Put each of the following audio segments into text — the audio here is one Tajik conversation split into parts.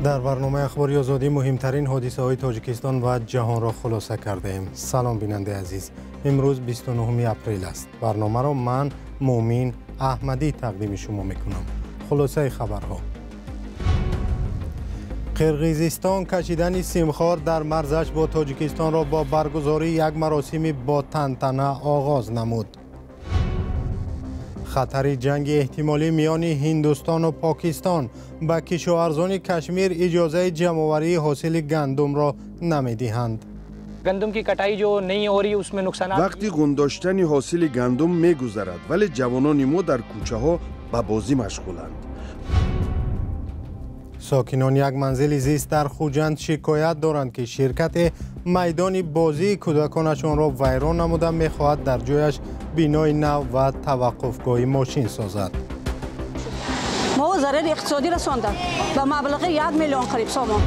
Дар барномаи Ахбори Озодӣ муҳимтарин ҳодисаҳои Тоҷикистон ва ҷаҳонро хулоса кардаем. Салом, бинандаи азиз. Имрӯз 29 апрел аст. Барномаро ман, Муъмин Аҳмадӣ, тақдими шумо мекунам. Хулосаи хабарҳо. Қирғизистон кашидани симхор дар марзаш бо Тоҷикистонро бо баргузории як маросими бо тантана оғоз намуд. Хатари ҷанги эҳтимолӣ миёни Ҳиндустону Покистон ба кишоварзони Кашмир иҷозаи ҷамъоварии ҳосили гандумро намедиҳанд. Вақти ғундоштани ҳосили гандум мегузарад, вале ҷавонони мо дар кӯчаҳо ба бозӣ машғуланд. Сокинони як манзили зист дар Хуҷанд шикоят доранд, ки ширкати майдони бозии кӯдаконашонро вайрон намуда мехоҳад дар ҷояш бинои нав ва таваққуфгоҳи мошин созад. Мо зарари иқтисодӣ расонданд ба маблағи 1 миллион қариб сомон.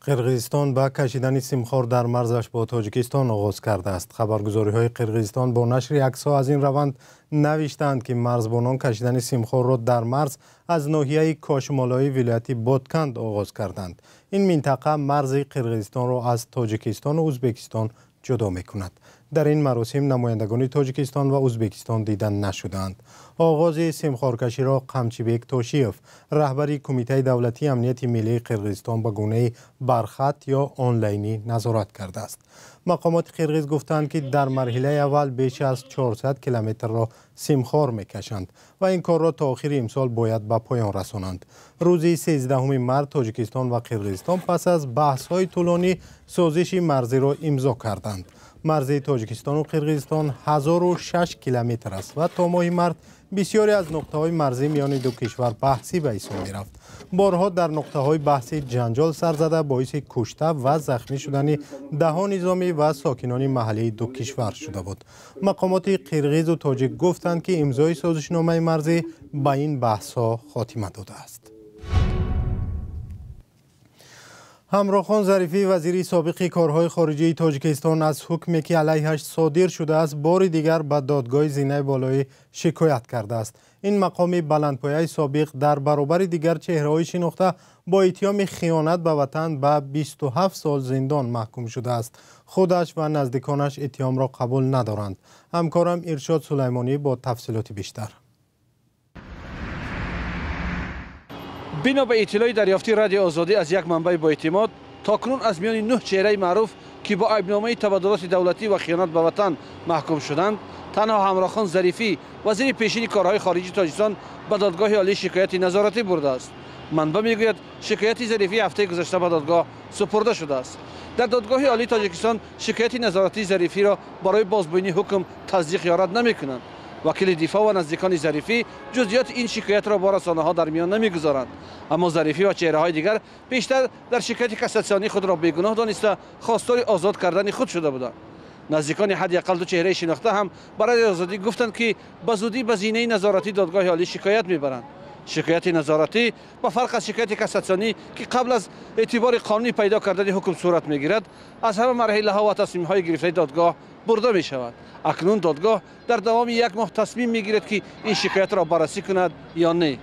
Қирғизистон ба кашидани симхор дар марзаш бо Тоҷикистон оғоз кардааст. Хабаргузориҳои Қирғизистон бо нашри аксҳо аз ин раванд навиштаанд, ки марзбонон кашидани симхорро дар марз аз ноҳияи Кошмолои вилояти Ботканд оғоз карданд. Ин минтақа марзи Қирғизистонро аз Тоҷикистону Ӯзбекистон ҷудо мекунад. Дар ин маросим намояндагони Тоҷикистон ва Ӯзбекистон дида нашудаанд. Оғози симхоркаширо Қамчибек Тошиев, раҳбари Кумитаи давлатии амнияти миллии Қирғизистон, ба гунаи бархат ё онлайнӣ назорат кардааст. Мақомоти қирғиз гуфтанд, ки дар марҳилаи аввал беш аз 400 километрро симхор мекашанд ва ин корро то охири имсол бояд ба поён расонанд. Рӯзи 13 март Тоҷикистон ва Қирғизистон пас аз баҳсҳои тӯлонӣ созиши марзиро имзо карданд. Марзи Тоҷикистону Қирғизистон 1006 километр аст ва то моҳи март бисёре аз нуқтаҳои марзӣ миёни ду кишвар баҳсӣ ба ҳисоб мерафт. Борҳо дар нуқтаҳои баҳсӣ ҷанҷол сар зада боиси кушта ва захмӣ шудани даҳо низомӣ ва сокинони маҳаллии ду кишвар шуда буд. Мақомоти қирғизу тоҷик гуфтанд, ки имзои созишномаи марзӣ ба ин баҳсҳо хотима додааст. Ҳамроҳхон Зарифӣ, вазири собиқи корҳои хориҷии Тоҷикистон, аз ҳукме, ки алайҳаш содир шудааст, бори дигар ба додгоҳи зинаи болоӣ шикоят кардааст. Ин мақоми баландпояи собиқ дар баробари дигар чеҳраҳои шинохта бо иттиҳоми хиёнат ба ватан ба 27 сол зиндон маҳкум шудааст. Худаш ва наздиконаш иттиҳомро қабул надоранд. Ҳамкорам Иршод Сулаймонӣ бо тафсилоти бештар. Бино ба иттилои дарёфтии Радиои Озодӣ аз як манбаи боэътимод, то кунун аз миёни 9 чеҳраи маъруф, ки бо айбномаи табаддулоти давлатӣ ва хиёнат ба ватан маҳкум шуданд, танҳо Ҳамроҳхон Зарифӣ, вазири пешини корҳои хориҷии Тоҷикистон, ба додгоҳи олӣ шикояти назоратӣ бурдааст. Манбаъ мегӯяд, шикояти Зарифӣ ҳафтаи гузашта ба додгоҳ супурда шудааст. Дар додгоҳи олии Тоҷикистон шикояти назоратии Зарифиро барои бозбинии ҳукм тасдиқ ё рад намекунанд. Вакили дифоъ ва наздикони Зарифӣ ҷузъиёти ин шикоятро бо расонаҳо дар миён намегузоранд. Аммо Зарифӣ ва чеҳраҳои дигар пештар дар шикояти кассатсионии худро бегуноҳ дониста хостори озод кардани худ шуда буданд. Наздикони ҳадди ақал ду чеҳраи шинохта ҳам барои Озодӣ гуфтанд, ки ба зудӣ ба зинаи назоратии додгоҳи олӣ шикоят мебаранд. Шикояти назоратӣ ба фарқ аз шикояти кассатсионӣ, ки қабл аз эътибори қонунӣ пайдо кардани ҳукм сурат мегирад, аз ҳама марҳилаҳо ва тасмимҳои гирифтаи додгоҳ бурда мешавад. Акнун додгоҳ дар давоми як моҳ тасмим мегирад, ки ин шикоятро баррасӣ кунад ё не.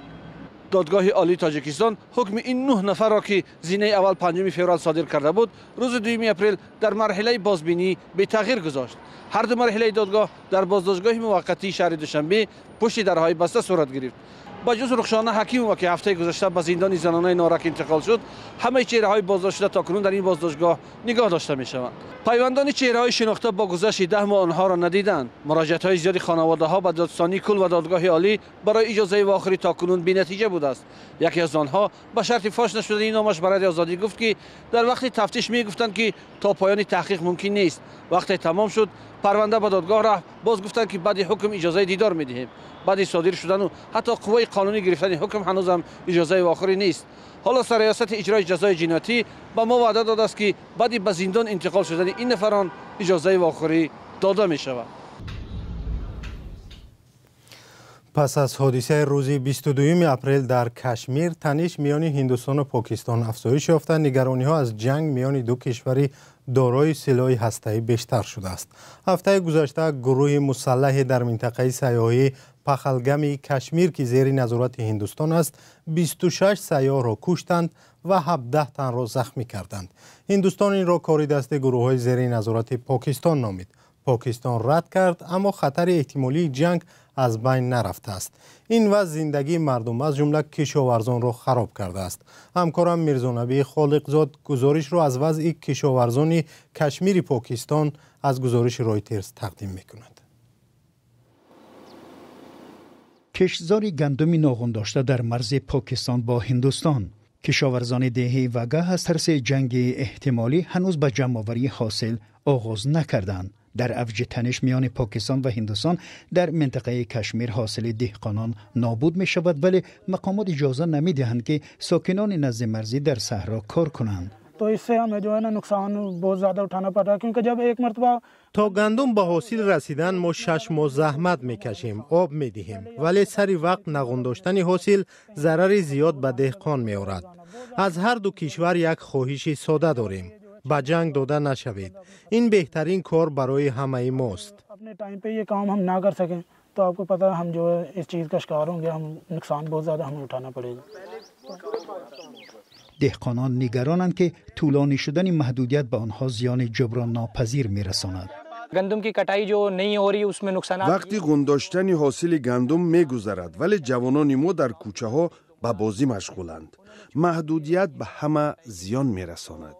Додгоҳи олии Тоҷикистон ҳукми ин 9 нафарро, ки зинаи аввал 5 феврал содир карда буд, рӯзи 2 апрел дар марҳилаи бозбинӣ бетағйир гузошт. Ҳар ду марҳилаи додгоҳ дар боздоштгоҳи муваққатии шаҳри Душанбе пушти дарҳои баста сурат гирифт. Ба ҷуз Рухшона Ҳакимова, ки ҳафтаи гузашта ба зиндони занонаи Норак интиқол шуд, ҳамаи чеҳраҳои боздоштшуда то кунун дар ин боздоштгоҳ нигоҳ дошта мешаванд. Пайвандони чеҳраҳои шинохта бо гузашти 10 моҳ онҳоро надиданд. Муроҷиатҳои зиёди хонаводаҳо ба додситонии кул ва додгоҳи олӣ барои иҷозаи вохӯрӣ то кунун бенатиҷа будааст. Яке аз онҳо ба шарти фош нашудани номаш ба Радиои Озодӣ гуфт, ки дар вақти тафтиш мегуфтанд, ки то поёни таҳқиқ мумкин нест. Вақте тамом шуд, парванда ба додгоҳ рафт, боз гуфтанд, ки баъди ҳукм иҷозаи дидор медиҳем. Баъди содир шудану ҳатто қувваи қонунӣ гирифтани ҳукм ҳанӯзам иҷозаи вохӯрӣ нест. Ҳоло сарриёсати иҷрои ҷазои ҷиноятӣ ба мо ваъда додааст, ки баъди ба зиндон интиқол шудани ин нафарон иҷозаи вохӯрӣ дода мешавад. Пас аз ҳодисаи рӯзи 22 апрел дар Кашмир, таниш миёни Ҳиндустону Покистон афзоиш ёфта, нигарониҳо аз ҷанг миёни ду кишвари дорои силоҳи ҳастаӣ бештар шудааст. Ҳафтаи гузашта гурӯҳи мусаллаҳе дар минтақаи сайёҳии Пахалгами Кашмир, ки зери назорати Ҳиндустон аст, 26 сайёҳро куштанд ва 17 танро захмӣ карданд. Ҳиндустон инро кори дасти гурӯҳҳои зери назорати Покистон номид. Покистон рад кард, аммо хатари эҳтимолии ҷанг аз байн нарафтааст. Ин вазъ зиндагии мардум, аз ҷумла кишоварзонро хароб кардааст. Ҳамкорам Мирзонабӣ Холиқзод гузоришро аз вазъи кишоварзони Кашмири Покистон аз гузориши Ройтерс тақдим мекунад. Киштзори гандуми ноғундошта дар марзи Покистон бо Ҳиндустон. Кишоварзони деҳаи Вага аз тарси ҷанги эҳтимолӣ ҳанӯз ба ҷамъоварии ҳосил оғоз накарданд. Дар авҷи таниш миёни Покистон ва Ҳиндустон дар минтақаи Кашмир ҳосили деҳқонон нобуд мешавад, вале мақомот иҷоза намедиҳанд, ки сокинони назди марзӣ дар саҳро кор кунанд. То гандум ба ҳосил расидан мо 6 моҳ заҳмат мекашем, об медиҳем, вале сари вақт нағундоштани ҳосил зарари зиёд ба деҳқон меорад. Аз ҳар ду кишвар як хоҳиши сода дорем: ба ҷанг дода нашавед. Ин беҳтарин кор барои ҳамаи мост. Деҳқонон нигаронанд, ки тӯлонӣ шудани маҳдудият ба онҳо зиёни ҷуброннопазир мерасонад. Вақти ғундоштани ҳосили гандум мегузарад, вале ҷавонони мо дар кӯчаҳо ба бозӣ машғуланд. Маҳдудият ба ҳама зиён мерасонад.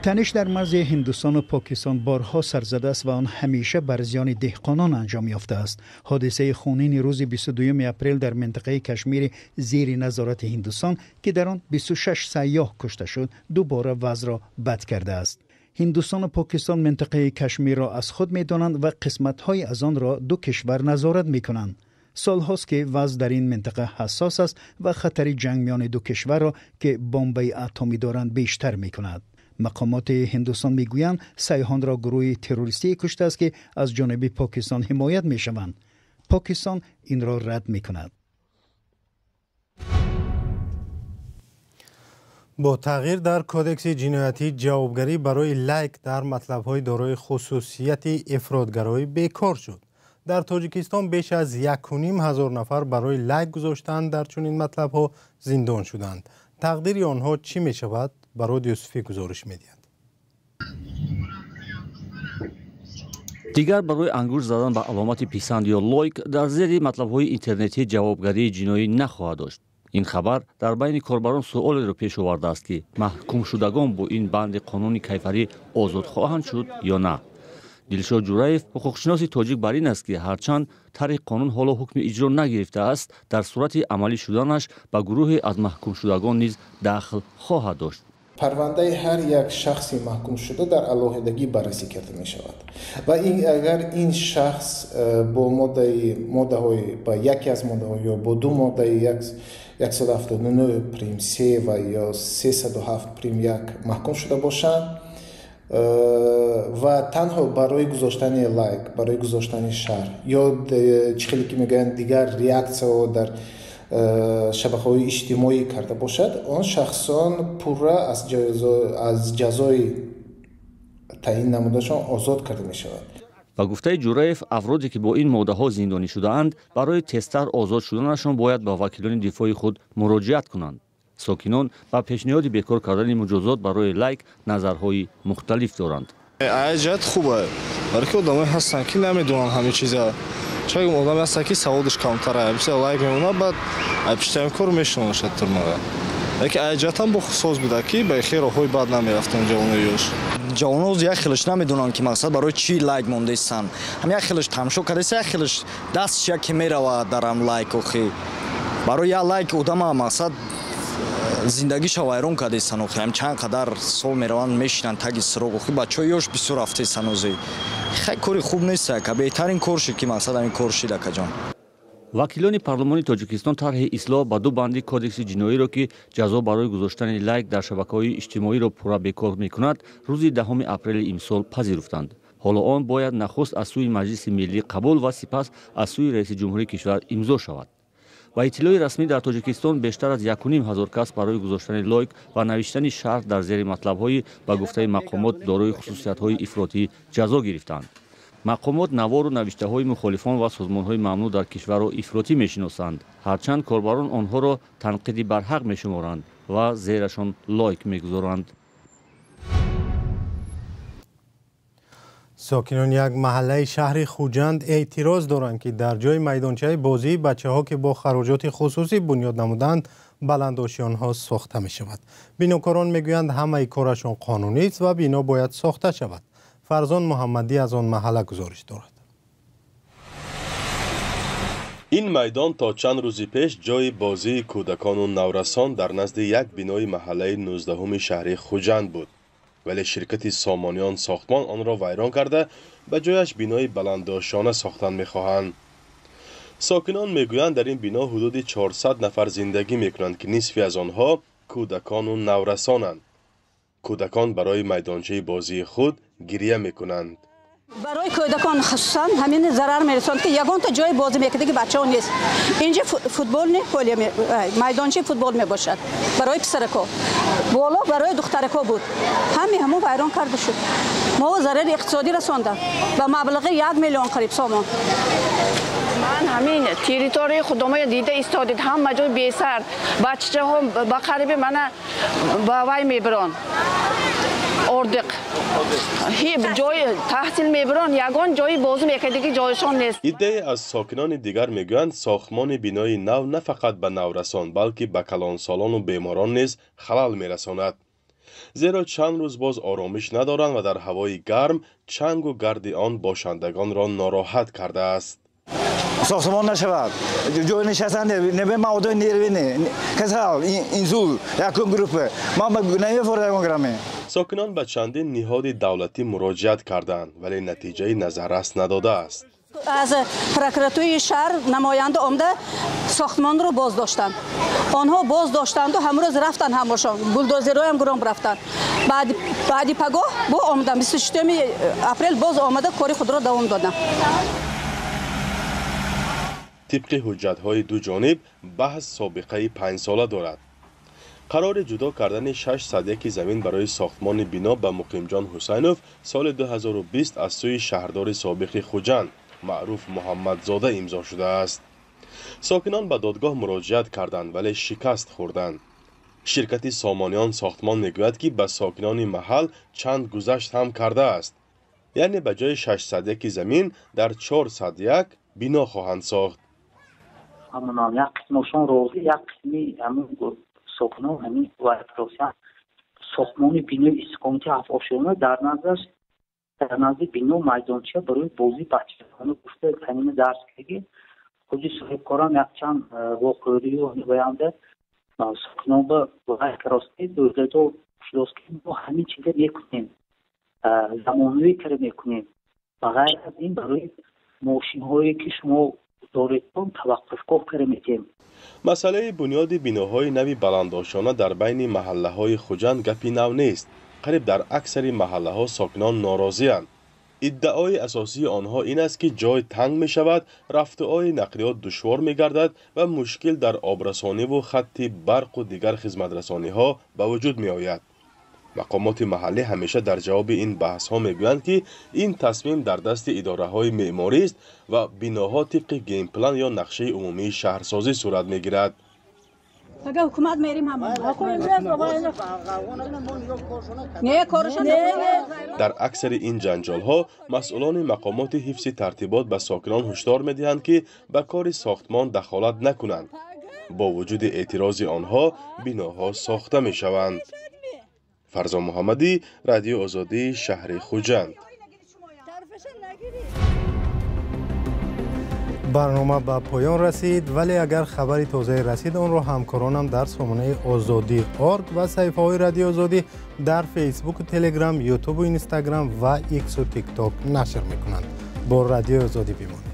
Таниш дар марзи Ҳиндустону Покистон борҳо сар задааст ва он ҳамеша бар зиёни деҳқонон анҷом ёфтааст. Ҳодисаи хунини рӯзи 22 апрел дар минтақаи Кашмири зери назорати Ҳиндустон, ки дар он 26 сайёҳ кушта шуд, дубора вазъро бад кардааст. Ҳиндустону Покистон минтақаи Кашмирро аз худ медонанд ва қисматҳои аз онро ду кишвар назорат мекунанд. Солҳост, ки вазъ дар ин минтақа ҳассос аст ва хатари ҷанг миёни ду кишварро, ки бомбаи атомӣ доранд, бештар мекунад. Мақомоти Ҳиндустон мегӯянд, сайёҳонро гурӯҳи террористие куштааст, ки аз ҷониби Покистон ҳимоят мешаванд. Покистон инро рад мекунад. Бо тағйир дар кодекси ҷиноятӣ ҷавобгарӣ барои лайк дар матлабҳои дорои хусусияти ифротгароӣ бекор шуд. Дар Тоҷикистон беш аз 1500 нафар барои лайк гузоштан дар чунин матлабҳо зиндон шуданд. Тақдири онҳо чӣ мешавад? Барод Юсуфӣ гузориш медиҳад. Дигар барои ангушт задан ба аломати писанд ё лайк дар зери матлабҳои интернетӣ ҷавобгарии ҷиноӣ нахоҳад дошт. Ин хабар дар байни корбарон суолеро пеш овардааст, ки маҳкумшудагон бо ин банди қонуни кайфарӣ озод хоҳанд шуд ё на. Дилшод Ҷураев, ҳуқуқшиноси тоҷик, бар ин аст, ки ҳарчанд тарҳи қонун ҳоло ҳукми иҷро нагирифтааст, дар сурати амалӣ шуданаш ба гурӯҳе аз маҳкумшудагон низ дахл хоҳад дошт. Парвандаи ҳар як шахси маҳкумшуда дар алоҳидагӣ баррасӣ карда мешавад ва агар ин шахс бо моддаҳои ба яке аз моддаҳо ё бо ду моддаи 179 прим 3 ва ё 307 прим 1 маҳкум шуда бошанд ва танҳо барои гузоштани лайк, барои гузоштани шарҳ ё чӣ хеле ки мегӯянд дигар реаксияҳо дар шабакаҳои иҷтимоӣ карда бошад, он шахсон пурра аз ҷазои таъин намудашон озод карда мешавад. Ба гуфтаи Ҷураев, афроде ки бо ин моддаҳо зиндонӣ шудаанд, барои тезтар озод шуданашон бояд ба вакилони дифои худ муроҷиат кунанд. Сокинон ба пешниҳоди бекор кардани муҷозот барои лайк назарҳои мухталиф доранд. Ҷиҳат хуба, барои ки одамое ҳастанд, ки намедонанд ҳамин чиза. Чун одаме ҳастанд, ки саводаш камтара, бисёр лайк мемонад, баъд пиштаи кор мешиносад турмага. Лекин ҷиҳатам бо соз буда, ки ба хел роҳҳои бад намерафтанд ҷавонои ёш. Ҷавоно як хелаш намедонанд, ки мақсад барои чӣ лайк мондаистанд. Ҳам як хелаш тамошо кардаист, як хелаш дастш яке меравад дар ҳам лайк. Охи барои як лайк одама мақсад зиндагиша вайрон кардаистанд. Охи ҳам чанд қадар сол мераванд, мешинанд таги сироғ. Охи бачаҳои ёш бисёр рафтаистанд. Ози хай кори хуб нест, ака, беҳтарин кор шид, ки мақсад ҳамин кор шид, акаҷон. Вакилони парлумони Тоҷикистон тарҳи ислоҳ ба ду банди кодекси ҷиноиро, ки ҷазо барои гузоштани лайк дар шабакаҳои иҷтимоиро пурра бекор мекунад, рӯзи 10 апрели имсол пазируфтанд. Ҳоло он бояд нахуст аз сӯи Маҷлиси миллӣ қабул ва сипас аз сӯи раиси ҷумҳурии кишвар имзо шавад. Ба иттилои расмӣ, дар Тоҷикистон бештар аз 1500 кас барои гузоштани лойк ва навиштани шарҳ дар зери матлабҳои ба гуфтаи мақомот дорои хусусиятҳои ифротӣ ҷазо гирифтанд. Мақомот навору навиштаҳои мухолифон ва созмонҳои мамнӯъ дар кишварро ифротӣ мешиносанд, ҳарчанд корбарон онҳоро танқиди барҳақ мешуморанд ва зерашон лойк мегузоранд. Сокинони як маҳаллаи шаҳри Хуҷанд эътироз доранд, ки дар ҷои майдончаи бозии бачаҳо, ки бо хароҷоти хусусӣ бунёд намуданд, баландошёнҳо сохта мешавад. Бинокорон мегӯянд, ҳамаи корашон қонунист ва бино бояд сохта шавад. Фарзон Муҳаммадӣ аз он маҳалла гузориш дорад. Ин майдон то чанд рӯзи пеш ҷои бозии кӯдакону наврасон дар назди як бинои маҳаллаи 19-уми шаҳри Хуҷанд буд. Вале ширкати Сомониён сохтмон онро вайрон карда, ба ҷояш бинои баландошёна сохтан мехоҳанд. Сокинон мегӯянд, дар ин бино ҳудуди 400 нафар зиндагӣ мекунанд, ки нисфи аз онҳо кӯдакону наврасонанд. Кӯдакон барои майдончаи бозии худ гирия мекунанд. Барои кӯдакон хусусан ҳамин зарар мерасонад, ки ягонта ҷои бозӣ мекардаги бачаҳо нест. Инҷа футболни поле, майдончаи футбол мебошад барои писарако, боло барои духтарако буд. Ҳами ҳамон вайрон карда шуд. Мо зарари иқтисодӣ расондам ба маблағи 1 миллион қариб сомон. Ман ҳамин территорияи худомоя дида истодид, ҳама ҷой бесар. Бачаҳо ба қариби мана ба вай мебирон, ордиқ ҷои таҳсил мебирон, ягон ҷои бозӣ мекардиги ҷойшон нест. Иддае аз сокинони дигар мегӯянд, сохтмони бинои нав на фақат ба наврасон, балки ба калонсолону беморон низ халал мерасонад, зеро чанд рӯз боз оромиш надоранд ва дар ҳавои гарм чангу гарди он бошандагонро нороҳат кардааст. Сохтмон нашавад, ҷои нишастан не, ман одами нервӣ не, касал, инсул якум группа, ман намефорам ягон грамме. Сокинон ба чандин ниҳоди давлатӣ муроҷиат карданд, вале натиҷаи назаррас надодааст. Аз прокуратураи шаҳр намоянда омада сохтмонро боз доштанд. Онҳо боз доштанду ҳамрӯз рафтанд, ҳамошон булдозерҳоям гуром рафтанд. Баъди пагоҳ бо омаданд, 26 апрел боз омада кори худро давом доданд. Тибқи ҳуҷҷатҳои ду ҷониб, баҳс собиқаи 5сола дорад. Қарори ҷудо кардани 601 замин барои сохтмони бино ба Муқимҷон Ҳусайнов соли 2020 аз сӯи шаҳрдори собиқи Хуҷанд Маъруф Муҳаммадзода имзо шудааст. Сокинон ба додгоҳ муроҷиат карданд, вале шикаст хӯрданд. Ширкати Сомониён сохтмон мегӯяд, ки ба сокинони маҳал чанд гузашт ҳам кардааст, яъне ба ҷои 601 замин дар 401 бино хоҳанд сохт. Ҳамонам як қисмашон розӣ, як қисми ҳамон сокинон ҳамин вайросиан. Сохтмони бинои истиқомати ҳафтошёна дар наздаш, дар назди бино майдонча барои бозии бачагона гуфта ҳамина дарс кардагӣ. Худи соҳибкорам якчанд воқеърию ваянда сокинон ба вай карости дӯздадо шудост, ки мо ҳамин чиза мекунем, замонавӣ кара мекунем. Ба ғайр аз ин, барои мошинҳое ки шумо доредтон таваққуфгоҳ кара метиҳем. Масъалаи бунёди биноҳои нави баландошёна дар байни маҳаллаҳои Хуҷанд гапи нав нест. Қариб дар аксари маҳаллаҳо сокинон норозианд. Иддаои асосии онҳо ин аст, ки ҷой танг мешавад, рафтуои нақлиёт душвор мегардад ва мушкил дар обрасониву хатти барқу дигар хизматрасониҳо ба вуҷуд меояд. Мақомоти маҳаллӣ ҳамеша дар ҷавоби ин баҳсҳо мегӯянд, ки ин тасмим дар дасти идораҳои меъморист ва биноҳо тибқи генплан ё нақшаи умумии шаҳрсозӣ сурат мегирад. Ага ҳукумат мерим ҳама. Не, корашон Дар аксари ин ҷанҷолҳо масъулони мақомоти ҳифзи тартибот ба сокинон ҳушдор медиҳанд, ки ба кори сохтмон дахолат накунанд. Бо вуҷуди эътирози онҳо, биноҳо сохта мешаванд. Фарзон Муҳаммадӣ, Радиои Озодӣ, шаҳри Хуҷанд. Барнома ба поён расид, вале агар хабари тозае расид, онро ҳамкоронам дар сомонаи Озодӣ орг ва саҳифаҳои Радиои Озодӣ дар Фейсбуку Телеграм, Ютубу Инстаграм ва Иксу Тикток нашр мекунанд. Бо Радиои Озодӣ бимонед.